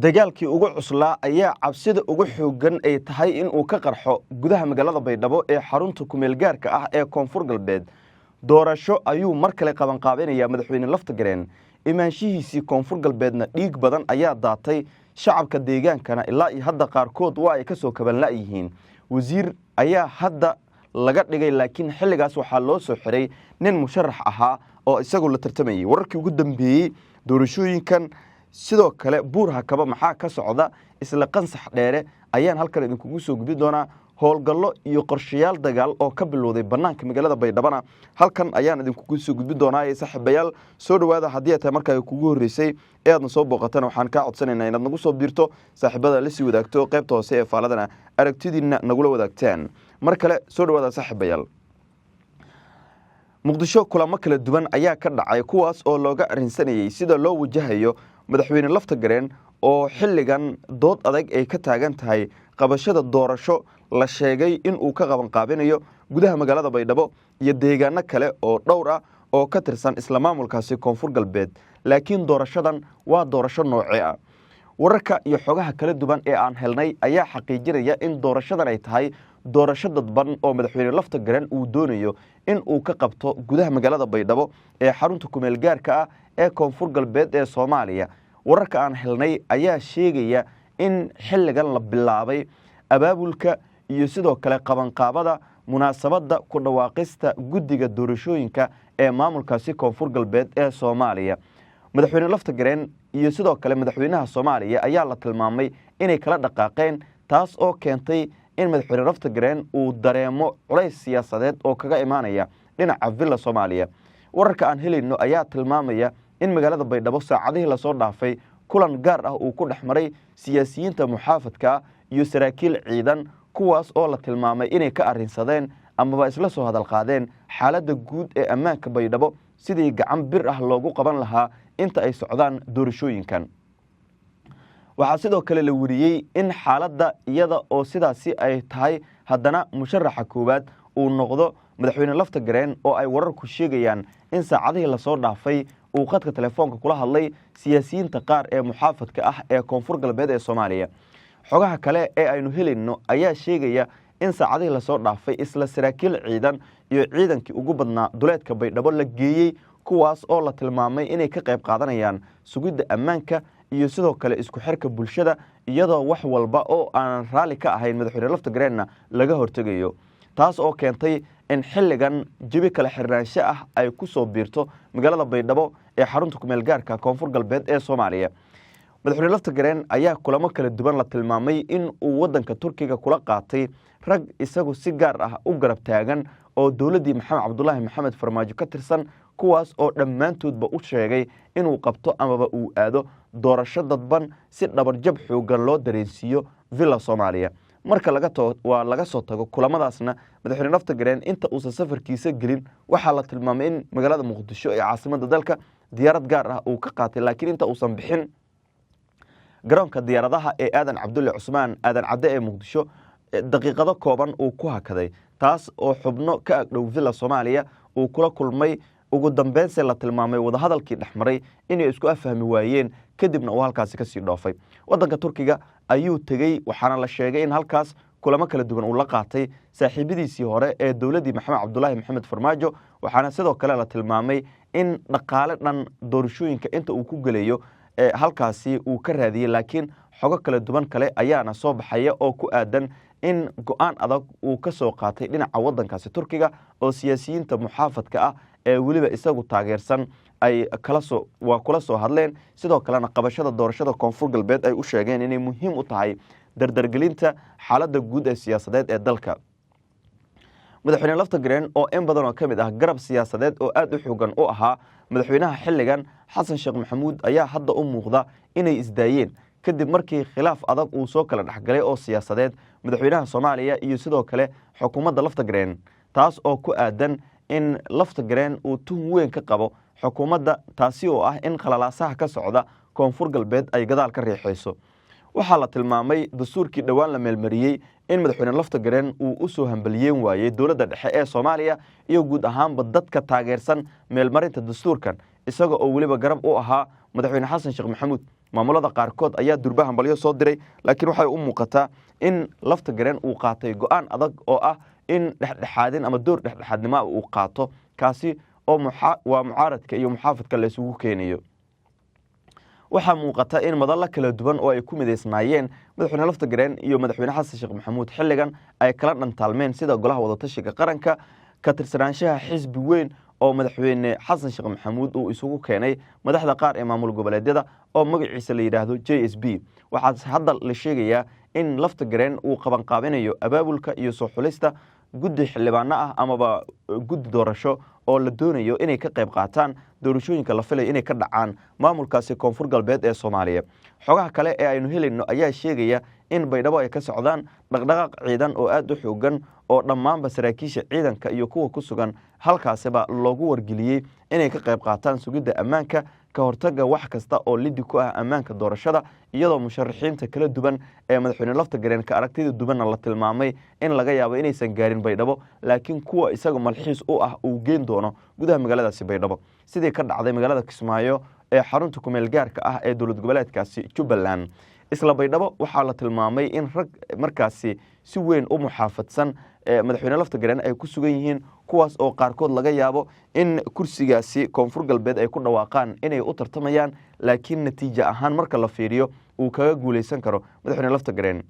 Dagaalkii ugu cuslaa ayaa cabsida ugu xooggan ay tahay inuu ka qarxo gudaha magaalada Baydhabo ee xarunta kumeel gaarka ah ee Koonfur Galbeed. Doorasho ayuu mar kale qabanqaabinayaa Madaxweyne Laftagareen. Imaanshihiisii Koonfur Galbeedna dhiig badan ayaa daatay, shacabka deegaankana ilaa iyo hadda qaarkood waa ay ka soo kabanla'yihiin. Wasiir ayaa hadda laga dhigay, laakiin xilligaas waxaa loo soo xiray nin musharax ahaa oo isagu la tartamayay. Wararkii ugu dambeeyey doorashooyinkan, sidoo kale Buur Hakaba maxaa ka socda, isla Qansax Dheere ayaan halkan idinkugu soo gudbi doonaa. Howlgallo iyo qorshayaal dagaal oo ka bilowday bannaanka magaalada Baydhabana halkan ayaan idinkugu soo gudbi doonaa. Ee saaxiibayaal, soo dhowaada. Haddii ay tahay markaa kugu horreysay ee aadna soo booqatana, waxaan kaa codsanaynaa inaad nagu soo biirto, saaxiibada la sii wadaagto, qaybta hoose ee faaladana aragtidiinna nagula wadaagtaan. Mar kale soo dhowaada, saaxiibayaal. Muqdisho kulamo kala duwan ayaa ka dhacay, kuwaas oo looga arrinsanayey sida loo wajahayo Madaxweyne Laftagareen oo xilligan dood adag ay ka taagan tahay qabashada doorasho la sheegay inuu ka qabanqaabinayo gudaha magaalada Baydhabo iyo deegaano kale oo dhowr ah oo ka tirsan isla maamulkaasi Koonfur Galbeed. Laakiin doorashadan waa doorasho noocee ah? Wararka iyo xogaha kala duwan ee aan helnay ayaa xaqiijinaya in doorashadan ay tahay doorasho dadban oo Madaxweyne Laftagareen uu doonayo in uu ka qabto gudaha magaalada Baydhabo ee xarunta kumeel gaarka ah ee Koonfur Galbeed ee Soomaaliya. Wararka aan helnay ayaa sheegaya in xilligan la bilaabay abaabulka iyo sidoo kale qabanqaabada munaasabadda ku dhawaaqista guddiga doorashooyinka ee maamulkaasi Koonfur Galbeed ee Soomaaliya. Madaxweyne Laftagareen iyo sidoo kale madaxweynaha Soomaaliya ayaa la tilmaamay inay kala dhaqaaqeen, taas oo keentay in Madaxweyne Laftagareen uu dareemo culays siyaasadeed oo kaga imaanaya dhinaca Villa Soomaaliya. Wararka aan helayno ayaa tilmaamaya in magaalada Baydhabo saacadihii lasoo dhaafay kulan gaar ah uu ku dhex maray siyaasiyiinta muxaafadka iyo saraakiil ciidan, kuwaas oo la tilmaamay inay ka arrinsadeen amaba isla soo hadal qaadeen xaaladda guud ee ammaanka Baydhabo, sidii gacan bir ah loogu qaban lahaa inta ay socdaan doorashooyinkan. Waxaa sidoo kale la weriyey in xaaladda iyada oo sidaasi ay tahay, haddana musharaxa koowaad uu noqdo Madaxweyne Laftagareen, oo ay wararku sheegayaan in saacadihii lasoo dhaafay uu khadka telefoonka kula hadlay siyaasiyiinta qaar ee muxaafadka ah ee Koonfur Galbeed ee Soomaaliya. Xogaha kale ee aynu helayno ayaa sheegaya in saacadihii lasoo dhaafay isla saraakiil ciidan iyo ciidankii ugu badnaa duleedka Baydhabo la geeyey, kuwaas oo la tilmaamay inay ka qayb qaadanayaan sugidda ammaanka iyo sidoo kale isku xirka bulshada, iyadoo wax walba oo aanan raalli ka ahayn Madaxweyne Laftagareenna laga hortegayo, taas oo keentay in xilligan jebi kala xirnaansho ah ay ku soo biirto magaalada Baydhabo ee xarunta kumeel gaarka Koonfur Galbeed ee Soomaaliya. Madaxweyne Laftagareen ayaa kulamo kala duwan la tilmaamay in uu waddanka Turkiga kula qaatay rag isagu si gaar ah u garab taagan oo dowladdii Maxamed Cabdulaahi Maxamed Farmaajo ka tirsan, kuwaas oo dhammaantoodba u sheegay inuu qabto amaba uu aado doorasho dadban si dhabarjab xooggan loo dareensiiyo Villa Soomaaliya. Marka waa laga soo tago kulamadaasna, Madaxweyne Laftagareen inta uusan safarkiisa gelin waxaa la tilmaamay in magaalada Muqdisho ee caasimadda dalka diyaarad gaar ah uu ka qaatay, laakiin inta uusan bixin garoonka diyaaradaha ee Aadan Cabdulle Cusmaan, Aadan Cadde, ee Muqdisho daqiiqado kooban uu ku hakaday, taas oo xubno ka agdhow Villa Soomaaliya uu kula kulmay. Ugu dambeynse la tilmaamay wadahadalkii dhexmaray inay isku afahmi waayeen, kadibna uu halkaasi kasii dhoofay. Waddanka Turkiga ayuu tegey, waxaana la sheegay in halkaas kulamo kala duwan uu la qaatay saaxiibadiisii hore ee dowladdii Maxamed Cabdulaahi Maxamed Farmaajo. Waxaana sidoo kale la tilmaamay in dhaqaale dhan doorashooyinka inta uu ku gelayo halkaasi uu ka raadiyey, laakiin xogo kala duwan kale ayaana soo baxaya oo ku aadan in go-aan adag uu ka soo qaatay dhinaca waddankaasi Turkiga, oo siyaasiyiinta muxaafadka ah ee weliba isagu taageersan ay kalasoo waa kula soo hadleen, sidoo kalena qabashada doorashada Koonfur Galbeed ay u sheegeen inay muhiim u tahay dardargelinta xaaladda guud ee siyaasadeed ee dalka. Madaxweyne Laftagareen oo in badan oo ka mid ah garab siyaasadeed oo aada u xoogan u ahaa madaxweynaha xilligan Xasan Sheekh Maxamuud ayaa hadda u muuqda inay isdaayeen, kadib markii khilaaf adag uu soo kala dhexgalay oo siyaasadeed madaxweynaha Soomaaliya iyo sidoo kale xukuumadda Laftagareen, taas oo ku aadan in Laftagareen uu tuhun weyn ka qabo xukuumadda, taasi oo ah in khalalaasaha ka socda Koonfur Galbeed ay gadaal ka riixayso. Waxaa la tilmaamay dastuurkii dhowaan la meelmariyey in Madaxweyne Laftagareen uu u soo hambaliyeen waayey dowladda dhexe ee Soomaaliya iyo guud ahaanba dadka taageersan meelmarinta dastuurkan, isaga oo weliba garab u ahaa Madaxweyne Xasan Sheekh Maxamuud. Maamulada qaarkood ayaa durba hambalyo soo diray, laakiin waxay u muuqataa in Laftagareen uu qaatay go-aan adag oo ah in dhexdhexaadin ama door dhexdhexaadnimoa uu qaato, kaasi oo waa mucaaradka iyo muxaafadka la isugu keenayo. Waxaa muuqata in madallo kala duwan oo ay ku midaysnaayeen madaxweyne Laftagareen iyo madaxweyne Xasan Sheekh Maxamuud xilligan ay kala dhantaalmeen, sida Golaha Wadatashiga Qaranka, ka tirsanaanshaha xisbi weyn oo madaxweyne Xasan Sheekh Maxamuud uu isugu keenay madaxda qaar ee maamul goboleedyada oo magaciisa la yidhaahdo JSP. Waxaa hadda la sheegayaa in Laftagareen uu qabanqaabinayo abaabulka iyo soo xulista guddi xildhibaano ah amaba guddi doorasho oo la doonayo inay ka qayb qaataan doorashooyinka la filayo inay ka dhacaan maamulkaasi Koonfur Galbeed ee Soomaaliya. Xogaha kale ee aynu helayno ayaa sheegaya in Baydhabo ay ka socdaan dhaqdhaqaaq ciidan oo aada u xoogan, oo dhammaanba saraakiisha ciidanka iyo kuwa ku sugan halkaasiba loogu wargeliyey inay ka qayb qaataan sugidda ammaanka, ka hortaga wax kasta oo lidi ku ah ammaanka doorashada, iyadoo musharaxiinta kala duwan ee madaxweyne Laftagareen ka aragtida duwanna la tilmaamay in laga yaabo inaysan gaarin Baydhabo, laakiin kuwa isaga malxiis u ah uu geen doono gudaha magaaladaasi Baydhabo, sidii ka dhacday magaalada Kismaayo ee xarunta kumeel gaarka ah ee dowlad goboleedkaasi Jubbaland. Isla Baydhabo waxaa la tilmaamay in rag markaasi si weyn u muxaafadsan madaxweyne Laftagareen ay ku sugan yihiin, kuwaas oo qaarkood laga yaabo in kursigaasi Koonfur Galbeed ay ku dhawaaqaan inay u tartamayaan, laakiin natiijo ahaan marka la fiiriyo uu kaga guuleysan karo madaxweyne Laftagareen.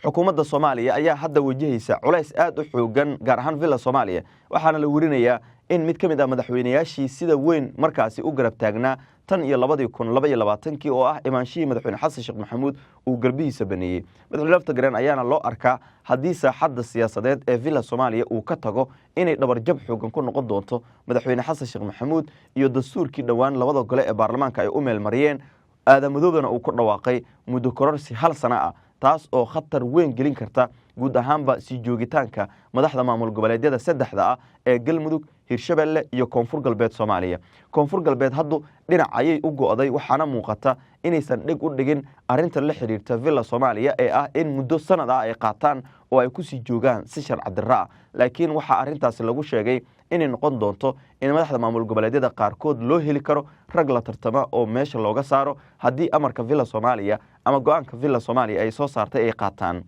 Xukuumadda Soomaaliya ayaa hadda wajahaysa culays aada u xoogan, gaar ahaan Villa Soomaaliya, waxaana la werinayaa in mid ka mid ah madaxweynayaashii sida weyn markaasi u garab taagnaa tan iyo 2022-kii, oo ah imaanshihii madaxweyne Xasan Sheekh Maxamuud, uu garbihiisa baneeyey. Madaxweyne Laftagareen ayaana loo arkaa haddii saaxadda siyaasadeed ee Villa Soomaaliya uu ka tago inay dhabarjab xoogan ku noqon doonto madaxweyne Xasan Sheekh Maxamuud iyo dastuurkii dhowaan labada gole ee baarlamaanka ay u meelmariyeen, aadamadoobana uu ku dhawaaqay muddo kororsi hal sana ah, taas oo khatar weyn gelin karta guud ahaanba sii joogitaanka madaxda maamul goboleedyada saddexda ah ee Galmudug, Hirshabelle iyo Koonfur Galbeed Soomaaliya. Koonfur Galbeed haddu dhinac ayay u go'day, waxaana muuqata inaysan dhig u dhigin arrinta la xiriirta Villa Soomaaliya ee ah in muddo sanad ah ay qaataan oo ay kusii joogaan si sharci darro ah, laakiin waxaa arrintaasi lagu sheegay inay noqon doonto in madaxda maamul goboleedyada qaarkood loo heli karo rag la tartama oo meesha looga saaro haddii amarka Villa Soomaaliya ama go-aanka Villa Soomaaliya ay soo saartay ay qaataan.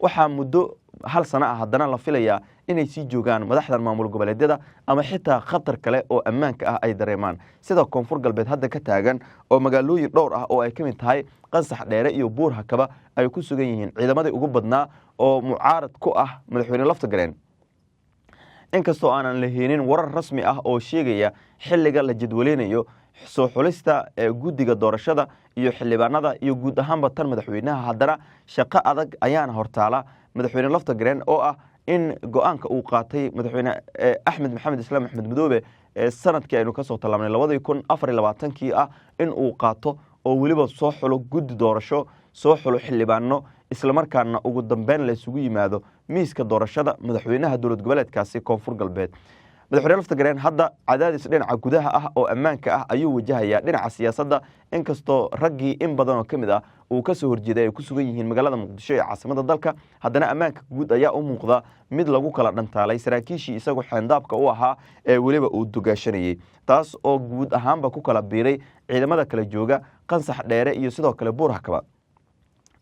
Waxaa muddo hal sano ah haddana la filayaa inay sii joogaan madaxdan maamul goboleedyada, ama xitaa khatar kale oo ammaanka ah ay dareemaan, sida Koonfur Galbeed hadda ka taagan, oo magaalooyin dhowr ah oo ay ka mid tahay Qansax Dheere iyo Buur Hakaba ay ku sugan yihiin ciidamadii ugu badnaa oo mucaarad ku ah madaxweyne Laftagareen. Inkastoo aanan la heenin warar rasmi ah oo sheegaya xilliga la jadwaleynayo soo xulista guddiga doorashada iyo xildhibaanada iyo guud ahaanba tan madaxweynaha, haddana shaqo adag ayaana hortaala madaxweyne Laftagareen, oo ah in go-aanka uu qaatay madaxweyne Axmed Maxamed Islaam, Axmed Madoobe, sanadkii aynu kasoo tallaabnay 2024-kii ah in uu qaato oo weliba soo xulo guddi doorasho, soo xulo xildhibaano, islamarkaana ugu dambeyn la isugu yimaado miiska doorashada madaxweynaha dowlad goboleedkaasi Koonfur Galbeed. Madaxweyne Laftagareen hadda cadaadis dhinaca gudaha ah oo ammaanka ah ayuu wajahayaa dhinaca siyaasadda, inkastoo raggii in badan oo ka mid ah uu ka soo horjeeday ay ku sugan yihiin magaalada Muqdisho ee caasimada dalka, haddana ammaanka guud ayaa u muuqda mid lagu kala dhantaalay saraakiishii isagu xeendaabka u ahaa ee weliba uu dugaashanayey, taas oo guud ahaanba ku kala biiray ciidamada kala jooga Qansax Dheere iyo sidoo kale Buur Hakaba.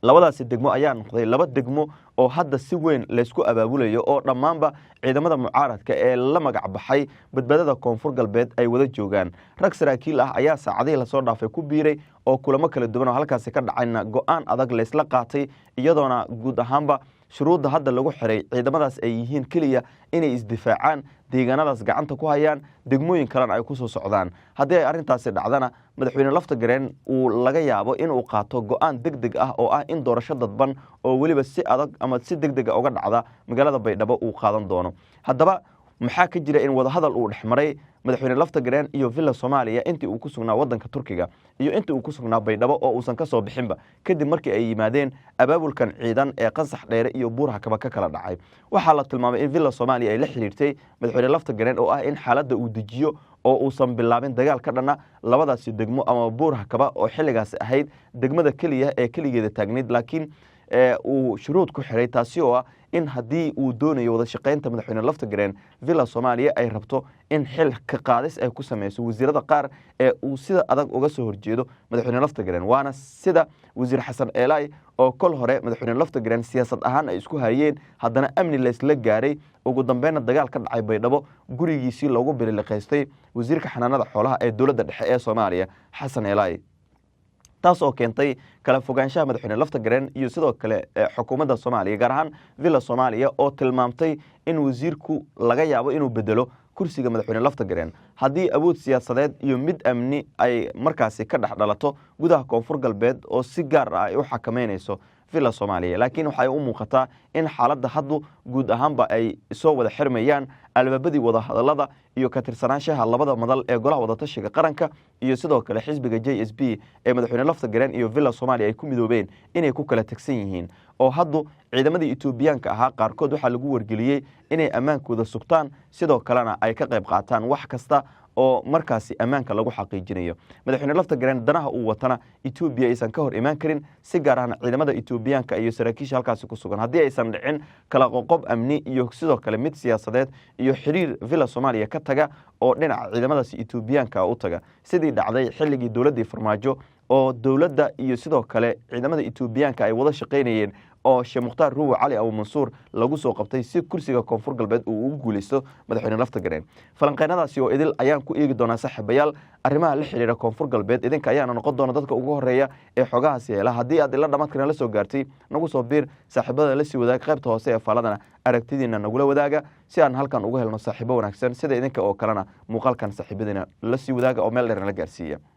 Labadaasi degmo ayaa noqday laba degmo oo hadda si weyn laysku abaabulayo, oo dhammaanba ciidamada mucaaradka ee la magac baxay Badbaadada Koonfur Galbeed ay wada joogaan. Rag saraakiil ah ayaa saacadihii lasoo dhaafay ku biiray, oo kulamo kala duwan oo halkaasi ka dhacayna go-aan adag laysla qaatay, iyadoona guud ahaanba shuruudda hadda lagu xiray ciidamadaas ay yihiin keliya inay isdifaacaan, deegaanadaas gacanta ku hayaan, degmooyin kalena ay kusoo socdaan. Haddii ay arrintaasi dhacdana, madaxweyne Laftagareen uu laga yaabo inuu qaato go-aan deg deg ah oo ah in doorasho dadban oo weliba si adag ama si deg dega uga dhacda magaalada Baydhabo uu qaadan doono. Haddaba maxaa ka jira in wadahadal uu dhexmaray madaxweyne Laftagareen iyo Villa Soomaaliya intii uu ku sugnaa wadanka Turkiga iyo intii uu ku sugnaa Baydhabo oo uusan ka soo bixinba kadib markii ay yimaadeen abaabulkan ciidan ee Qansax Dheere iyo Buur Hakaba ka kala dhacay? Waxaa la tilmaamay in Villa Soomaaliya ay la xiriirtay madaxweyne Laftagareen oo ah in xaaladda uu dejiyo oo uusan bilaabin dagaal ka dhanna labadaasi degmo ama Buur Hakaba oo xilligaasi ahayd degmada keliya ee keligeeda taagnayd, laakiin uu shuruud ku xiray, taasi oo ah In haddii uu doonayo wada shaqaynta madaxweyne Laftagareen, Villa Soomaaliya ay rabto in xil ka qaadis ay ku sameyso wasiirada qaar ee uu sida adag uga soo horjeedo madaxweyne Laftagareen, waana sida wasiir Xasan Eelay oo kol hore madaxweyne Laftagareen siyaasad ahaan ay isku hayeen, haddana amni laysla gaaray, ugu dambeynna dagaal ka dhacay Baydhabo gurigiisii loogu bililiqaystay wasiirka xanaanada xoolaha ee dowladda dhexe ee Soomaaliya, Xasan Eelay, taas oo keentay kala fogaanshaha madaxweyne Laftagareen iyo sidoo kale xukuumadda Soomaaliya, gaar ahaan Villa Soomaaliya, oo tilmaamtay in wasiirku laga yaabo inuu bedelo kursiga madaxweyne Laftagareen haddii awood siyaasadeed iyo mid amni ay markaasi ka dhex dhalato gudaha Koonfur Galbeed oo si gaar ah ay u xakameynayso Villa Soomaaliya. Laakiin waxay u muuqataa in xaaladda haddu guud ahaanba ay soo wada xirmayaan albaabadii wadahadalada iyo ka tirsanaanshaha labada madal ee Golaha Wadatashiga Qaranka iyo sidoo kale xisbiga JSP ee madaxweyne Laftagareen iyo Villa Soomaaliya ay ku midoobeen inay ku kala tegsan yihiin, oo haddu ciidamadii Etoobiyaanka ahaa qaarkood waxaa lagu wargeliyey inay ammaankooda sugtaan, sidoo kalena ay ka qayb qaataan wax kasta oo markaasi ammaanka lagu xaqiijinayo. Madaxweyne Laftagareen danaha uu watana Etoobiya aysan ka hor imaan karin, si gaar ahna ciidamada Etoobiyaanka iyo saraakiisha halkaasi ku sugan, haddii aysan dhicin kala qoqob amni iyo sidoo kale mid siyaasadeed iyo xiriir Villa Soomaaliya ka taga oo dhinaca ciidamadaasi Etoobiyaanka u taga, sidii dhacday xilligii dowladdii Farmaajo oo dowladda iyo sidoo kale ciidamada Etoobiyaanka ay wada shaqaynayeen, oo Sheekh Mukhtaar Ruuwi Cali Abu Mansuur lagu soo qabtay si kursiga Koonfur Galbeed uu ugu guuleysto madaxweyne Laftagareen. Falanqeynadaasi oo idil ayaan ku eegi doonaa, saaxiibayaal, arrimaha la xiriira Koonfur Galbeed. Idinka ayaana noqon doona dadka ugu horeeya ee xogahaasi hela. Haddii aad ila dhamaadkana la soo gaartay, nagu soo biir saaxiibada, la sii wadaag qaybta hoose ee faaladana, aragtidiina nagula wadaaga si aan halkan uga helno saaxiibo wanaagsan sida idinka oo kalena. Muuqaalkan saaxiibadiina la sii wadaaga oo meel dheerna la gaarsiiya.